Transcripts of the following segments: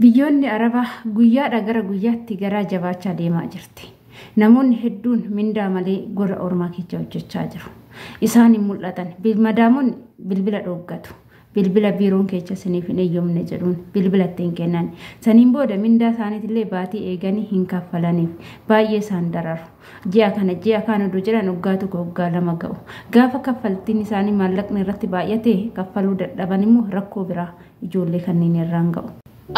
Biyyoonni Arabaa guyyaadhaa gara guyyaatti garaa jabaachaa deemaa jirti. Namoonni hedduun mindaa malee gola ormaa keessa hojjechaa jiru. Isaan hin mul'atan. Madaamonni bilbila dhooggatu. Bilbila biiroon keessa isiniif hin eeyyamne jedhuun bilbila ittiin kennan. Saniin booda mindaa isaaniitillee baatii eeganii hin kaffalaniif. Baay'ee isaan dararu. Ji'a kana ji'a kaan oduu jedhan waggaa tokko waggaa lama ga'u. Gaafa kaffaltiin isaanii maallaqni irratti baay'ate kaffaluu dadhaban immoo rakkoo biraa ijoollee kanneen irraan ga'u.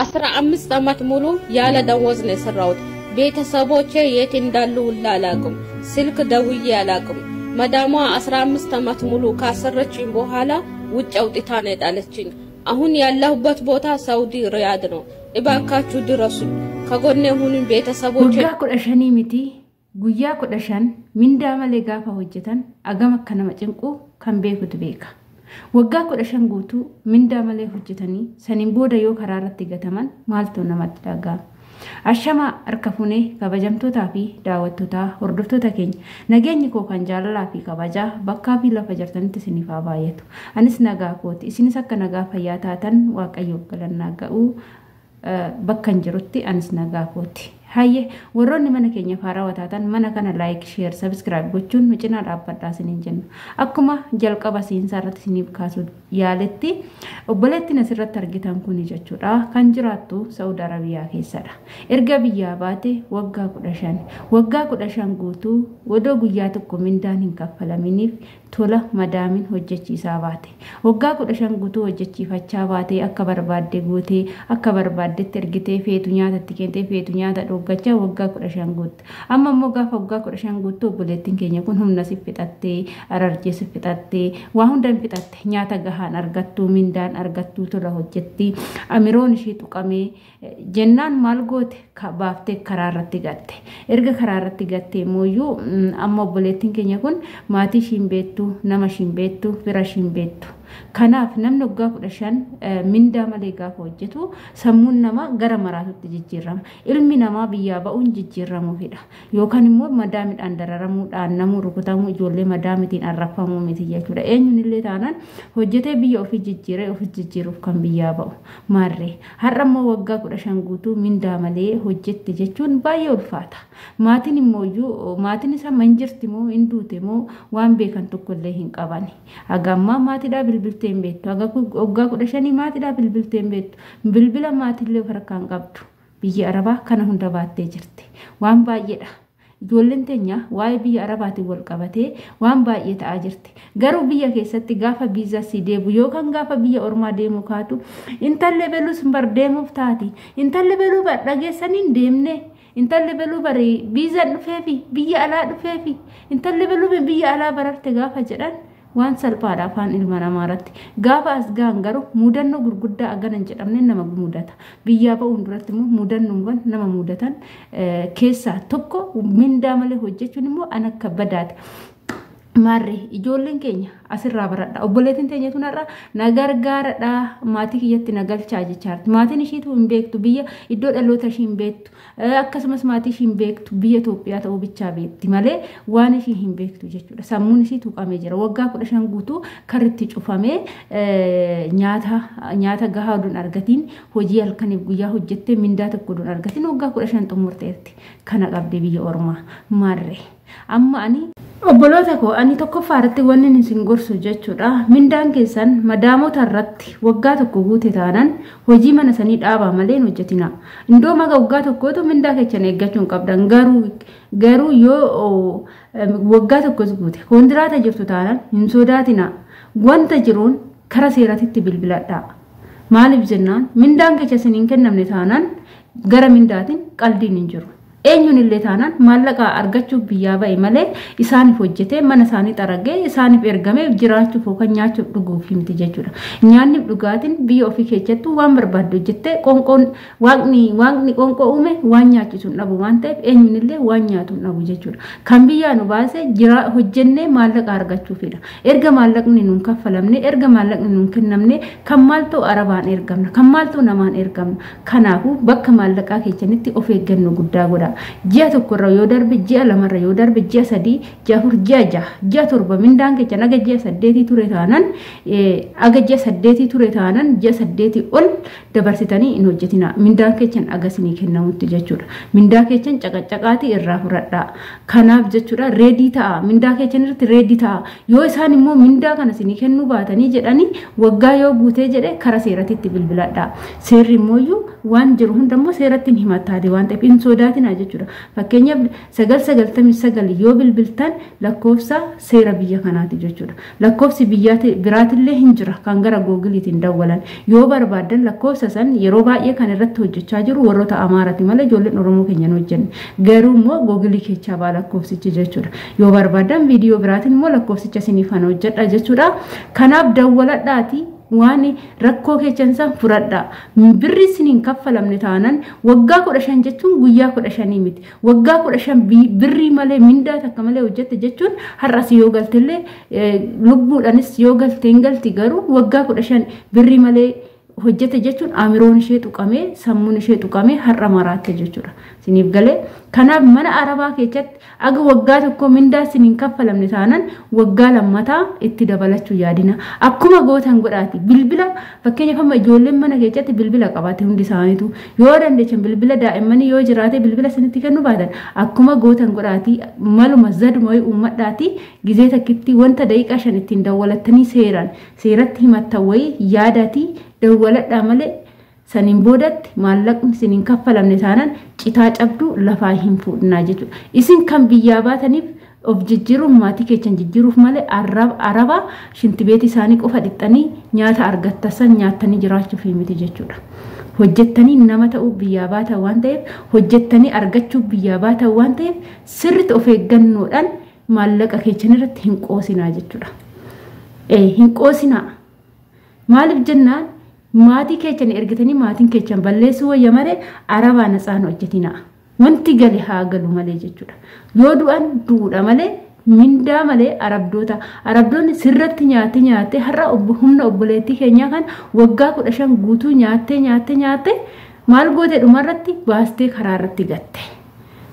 15 ዓመት ሙሉ ያለ ደሞዝ ነው የሰራሁት። ቤተሰቦቼ የት እንዳሉ ሁላ አላውቅም። ስልክ ደውዬ አላውቅም። መዳሟ 15 ዓመት ሙሉ ካሰረችኝ በኋላ ውጭ አውጥታ ነው የጣለችኝ። አሁን ያለሁበት ቦታ ሳውዲ ሪያድ ነው። እባካችሁ ድረሱኝ፣ ከጎኔ ሁኑኝ ቤተሰቦቼ። Waggaa 15 miti, guyyaa 15 mindaa malee gaafa hojjetan agam akka nama cinqu kan beekutu beeka. Waggaa 15 guutuu mindaa malee hojjetanii saniin booda yoo karaa irratti gataman maaltu namatti dhaga'ama? Ashamaa, harka fuunee, kabajamtootaa fi daawwattootaa, hordoftoota keenya, nageenyi koo kan jaalalaa fi kabajaa bakkaa fi lafa jirtanitti isiniif haa baay'atu. Anis nagaa kooti. Isinis akka nagaa fayyaa taatan Waaqayyoof galannaa ga'uu, bakka hin jirutti anis nagaa kooti. Hayyee, warroonni mana keenya haarawaa taatan mana kana like, share, subscribe gochuun nu cinaa dhaabbadhaa isiniin jenna. Akkuma jalqaba seensaa irratti isiniif kaasuu yaaletti, obboleettiin asirratti argitan kuni jechuudha kan jiraattu Saudi Arabiyaa keessadha. Erga biyyaa baate waggaa 15. Waggaa 15 guutuu odoo guyyaa tokko mindaan hin kaffalaminiif tola madaamin hojjechiisaa baate. Waggaa 15 guutuu hojjechiifachaa baate, akka barbaadde gootee, akka barbaaddetti ergitee, feetu nyaata itti kennitee, feetu nyaata dhooggachaa waggaa 15 guutte. Amma immoo gaafa waggaa 15 guuttu obboleettiin keenya kun humna si fixattee, ararjee si fixattee, waa hunda hin fixatte, nyaata gahaan argattuu, mindaan argattuu, tola hojjetti. Amiroon ishii tuqamee jennaan maal goote? Baaftee karaa irratti gatte. Erga karaa irratti gattee immoo amma obboleettiin keenya kun maatii ishii hin beektu, nama ishii hin beektu, fira ishii hin beektu. Kanaaf namni waggaa 15 mindaa malee gaafa hojjetu sammuun namaa gara maraatutti jijjiirama. Ilmi namaa biyyaa ba'uun jijjiiramuufidha. Yookaan immoo madaamidhaan dararamuudhaan, namuu rukutamuu, ijoollee madaamitiin arrafamuu miti jechuudha. Eenyuun illee taanaan hojjetee biyya ofii jijjiiree ofii jijjiiruuf kan biyyaa ba'u. Maarree har'a immoo waggaa 15 guutuu mindaa malee hojjette jechuun baay'ee ulfaata. Maatiin immoo maatiin isaa man jirti moo hin duute moo waan beekan tokkollee hin qabani. Haga ammaa maatiidhaa bilbiltee hin beektu. Haga waggaa 15 maatiidhaa bilbiltee hin beektu. Bilbila maatiillee harkaa hin qabdu. Biyya Arabaa kana hunda baattee jirti. Waan baay'eedha. Ijoolleen teenya waa'ee biyya Arabaatiin wal qabatee waan baay'ee ta'aa jirti. Garuu biyya keessatti gaafa viizaa si deebu yookaan gaafa biyya ormaa deemu kaatu, intalli beluus bar deemuuf taati. Intalli beluu bar dhageessanii hin deemne. Intalli beluu bari viizaan dhufeefi biyya alaa dhufeefi, intalli beluu biyya alaa bararte gaafa jedhan waan salphaadha afaan ilma namaa irratti. Gaafa as gahan garuu mudannoo gurguddaa agana hin jedhamne nama mudata. Biyyaa ba'uun duratti immoo mudannoowwan nama mudatan keessaa tokko mindaa malee hojjechuun immoo an akka badaati. Maarree ijoolleen keenya asirraa baradha. Obboleettiin teenya tun har'a na gargaaradha, maatii kiyyatti na galchaa jechaarti. Maatiin ishiitu hin beektu, biyya iddoo dhaloota ishii hin beektu. Akkasumas maatii ishii hin beektu, biyya Itoophiyaa ta'uu bichaa beekti malee waan ishii hin beektu jechuudha. Sammuun ishii tuqamee jira. Waggaa 15 guutuu karritti cufamee, nyaata gahaa oduun argatiin, hojii halkaniif guyyaa hojjettee mindaa tokko oduun argatiin waggaa 15 xumurteerti. Kana qabdee biyya ormaa maarree. Amma ani obboloota koo, ani tokkoffaa irratti wanni isin gorsu jechuudha. Mindaan keessan madaamota irratti waggaa tokko guute taanaan hojii mana sanii dhaabaa malee hin hojjetina. Indoo maga waggaa tokkootu mindaa keessan eeggachuu hin qabdan. Garuu yoo waggaa tokkos guute kontiraata jirtu taanaan hin sodaatina. Wanta jiruun kara seeratitti bilbiladhaa. Maaliif jennaan, mindaan keessa isin hin kennamne taanaan gara mindaatiin qaldiin hin jiru. Eenyuun illee taanaan maallaqa argachuuf biyyaa ba'e malee isaaniif hojjetee, mana isaanii xaragee, isaaniif ergamee jiraachuuf yookaan nyaachuuf dhuguuf miti jechuudha. Nyaanni dhugaatiin biyya ofii keessattuu waan barbaaddu hojjettee, qoonqoon waaqni qoonqoo uume waan nyaachisu hin dhabu waan ta'eef eenyuun illee waan nyaatu hin dhabu jechuudha. Kan biyyaa nu baase jira hojjennee maallaqa argachuufidha. Erga maallaqni nuun kaffalamne, erga maallaqni nuun kennamne, kan maaltu arabaan ergamna, kan maaltu namaan ergamna. Kanaafuu bakka maallaqaa keessanitti of eeggannoo guddaa godha. jechuudha. Ji'a tokkorra yoo darbe, ji'a lamarra yoo darbe, ji'a 3, ji'a 4, ji'a 6, ji'a 7 mindaan keessan aga ji'a 8 ture taanan, aga ji'a 8 ture taanan, ji'a 8 ol dabarsitanii hin hojjetina. Mindaan keessan aga isinii kennamutti jechuudha. Mindaa keessan caqacaqaatii irraa fudhadhaa. Kanaaf jechuudha reedii ta'a. Mindaa keessan irratti reedii ta'a. Yoo isaan immoo mindaa kana isinii kennuu baatanii jedhanii waggaa yoo guutee jedhe kara seeratitti bilbiladhaa. Seerri immoo waan jiru hundammoo seeratti hin himattaate waan ta'eef hin sodaatinaa jechuudha. Fakkeenyaaf 999 yoo bilbiltan lakkoofsa seera biyya kanaati jechuudha. Lakkoofsi biyya biraatillee hin jira kan gara googiliitiin dawwalan. Yoo barbaaddan lakkoofsa san yeroo baay'ee kan irratti hojjechaa jiru warroota Amaaraati malee ijoolleen Oromoo keenya hin hojjenne. Garuu immoo googilii keessaa baa lakkoofsichi jechuudha. Yoo barbaaddan viidiyoo biraatiin immoo lakkoofsicha isiniif kan hojjedha jechuudha. Kanaaf dawwaladhaati waan rakkoo keessan san fudhadhaa. Birri isiniin kaffalamne taanan waggaa 15 jechuun guyyaa 15 miti. Waggaa 15 birrii malee mindaa takka malee hojjette jechuun har'as yoo galtellee lubbuudhaanis yoo galte hin galti, garuu waggaa 15 birrii malee hojjete jechuun amiroon ishee tuqamee sammuun ishee tuqamee har'a maraatte jechuudha. Isiniif galee kanaaf mana arabaa keessatti aga waggaa tokko mindaa isiniin kaffalamne taanan waggaa lammataa itti dabalachuu yaadina. Akkuma gootan godhaati. Bilbila fakkeenyaaf amma ijoolleen mana keessatti bilbila qabaate hundi isaaniitu yoo dandeechan bilbila daa'immanii yoo jiraate bilbila isinitti kennuu baatan akkuma gootan godhaati maluma zaduma wayii uummadhaati gizee takkitti wanta daqiiqaa 5 ittiin dawwalattanii seeraan seeratti himattan wayii yaadaati dawwaladhaa malee saniin boodatti maallaqni isiniin kaffalamne taanan citaa cabduu lafaa hin fuudhinaa jechuudha. Isin kan biyyaa baataniif of jijjiiruuf maatii keessan jijjiiruuf malee araba shintibeetii isaanii qofa dhixxanii nyaata argattasan nyaattanii jiraachuuf miti jechuudha. Hojjettanii nama ta'uuf biyyaa baatan waan ta'eef, hojjettanii argachuuf biyyaa baatan waan ta'eef sirriitti of eeggannoodhaan maallaqa keessan irratti hin qoosinaa jechuudha. Hin qoosinaa. Maaliif jennaan maatii keessan ergitanii maatiin keessan balleessuu wayya malee arabaa natsaan hojjetinaa. Wanti gale haa galu malee jechuudha. Yoo du'an du'uudha malee mindaa malee arabdoota. Arabdoonni sirratti nyaatte nyaatte har'a humna obboleettii keenyaa kan waggaa 15 guutuu nyaatte nyaatte nyaatte maal goote dhumarratti baastee karaa irratti gatte.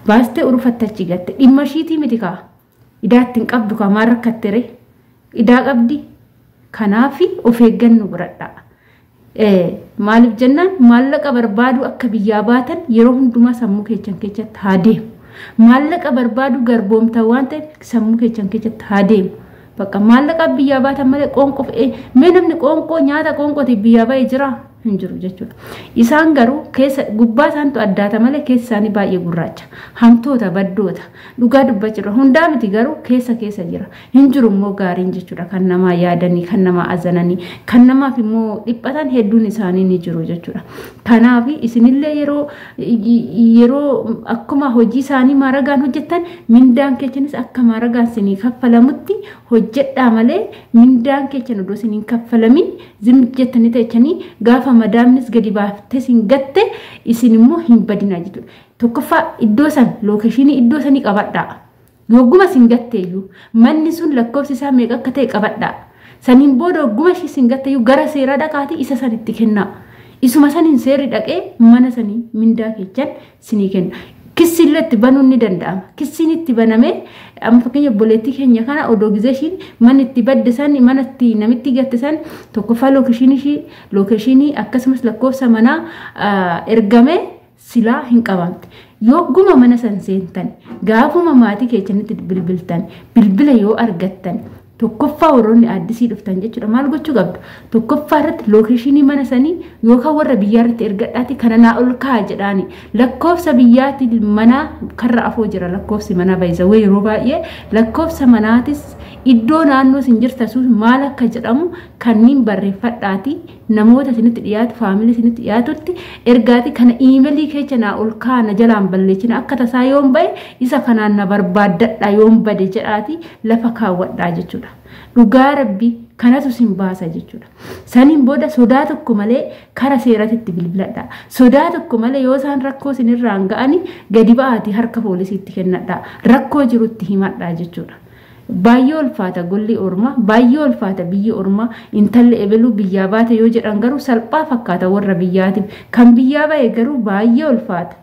Baastee urufattachi gatte. Dhimma ishiitii miti kaa. Idaa ittiin qabdu kaa maal rakkatte ree? Idaa qabdi. Kanaaf of eeggannoo godhadhaa. Maaliif jennaan maallaqa barbaadu akka biyyaa baatan yeroo hundumaa sammuu keessan keessatti haa deemu. Maallaqa barbaadu garboomta waan ta'eef sammuu keessan keessatti haa deemu. Bakka maallaqa biyyaa baatan malee qoonqoo mee namni qoonqoo nyaata qoonqootiif biyyaa ba'ee jiraa hin jiru jechuudha. Isaan garuu keessa gubbaa isaantu addaata malee keessa isaanii baay'ee gurraacha. Hamtoota baddoota dhugaa dubbachuu hundaa miti garuu keessa keessa jira. Hin jiru immoo gaariin jechuudha kan namaa yaadanii kan namaa azananii kan namaaf immoo dhiphatan hedduun isaanii ni jiru jechuudha. Kanaaf isinillee yeroo akkuma hojii isaanii maaragaan hojjettan mindaan keessanis akka maaragaan isinii kaffalamutti hojjedhaa malee mindaan keessan odoo isiniin kaffalamin zim jettanii teechanii gaafa madaamnis gadi baaftee isin gatte isin immoo hin badinaa jechuudha. Tokkoffaa iddoo san lookeeshinii iddoo sanii qabadhaa. Yogguma isin gatteeyyuu manni sun lakkoofsi isaa meeqa akka ta'e qabadhaa. Saniin booda yogguma ishii isin gatteeyyuu gara seeraa dhaqaatii isa sanitti kennaa. Isuma saniin seerri dhaqee mana sanii mindaa keessan isinii kenna. Kissiillee itti banuun ni danda'ama. Kissiin itti banamee amma fakkeenya obboleettii keenya kana odoo gizee ishiin mana itti badde san mana itti namitti gatte san tokkoffaa lookeeshinii ishii lookeeshinii akkasumas lakkoofsa manaa ergamee silaa hin qabamte. Yogguma mana san seentan gaafuma maatii keessanitti bilbiltan bilbila yoo argattan tokkoffaa warroonni addisii dhuftan jechuudha maal gochuu qabdu tokkoffaa irratti lookeeshinii mana sanii yookaan warra biyyaa irratti ergadhaati kana naa ol kaa'a jedhaani lakkoofsa biyyaatti manaa karra afoo jira lakkoofsi manaa baay'isawee yeroo baay'ee lakkoofsa manaatis iddoo naannoo isin jirtan sun maal akka jedhamu kanneen barreeffadhaati namoota isinitti dhiyaatu faamilii isinitti dhiyaatutti ergaati kana iimeelii keessa naa ol kaa'a na jalaan balleessina akka tasaa yoon ba'e isa kanaan na barbaaddadha yoon bade jedhaati lafa kaawwadhaa jechuudha. Dhugaa rabbi kanatu sin baasa jechuudha. Saniin booda sodaa tokko malee kara seeratitti bilbiladha. Sodaa tokko malee yoo isaan rakkoo isinirraan ga'anii gadi ba'aati harka poolisiitti kennadha. Rakkoo jirutti himadha jechuudha. Baay'ee ulfaata golli ormaa, baay'ee ulfaata biyyi ormaa, intalli ebeluu biyyaa baate yoo jedhan garuu salphaa fakkaata warra biyyaatiif. Kan biyyaa ba'e garuu baay'ee ulfaata.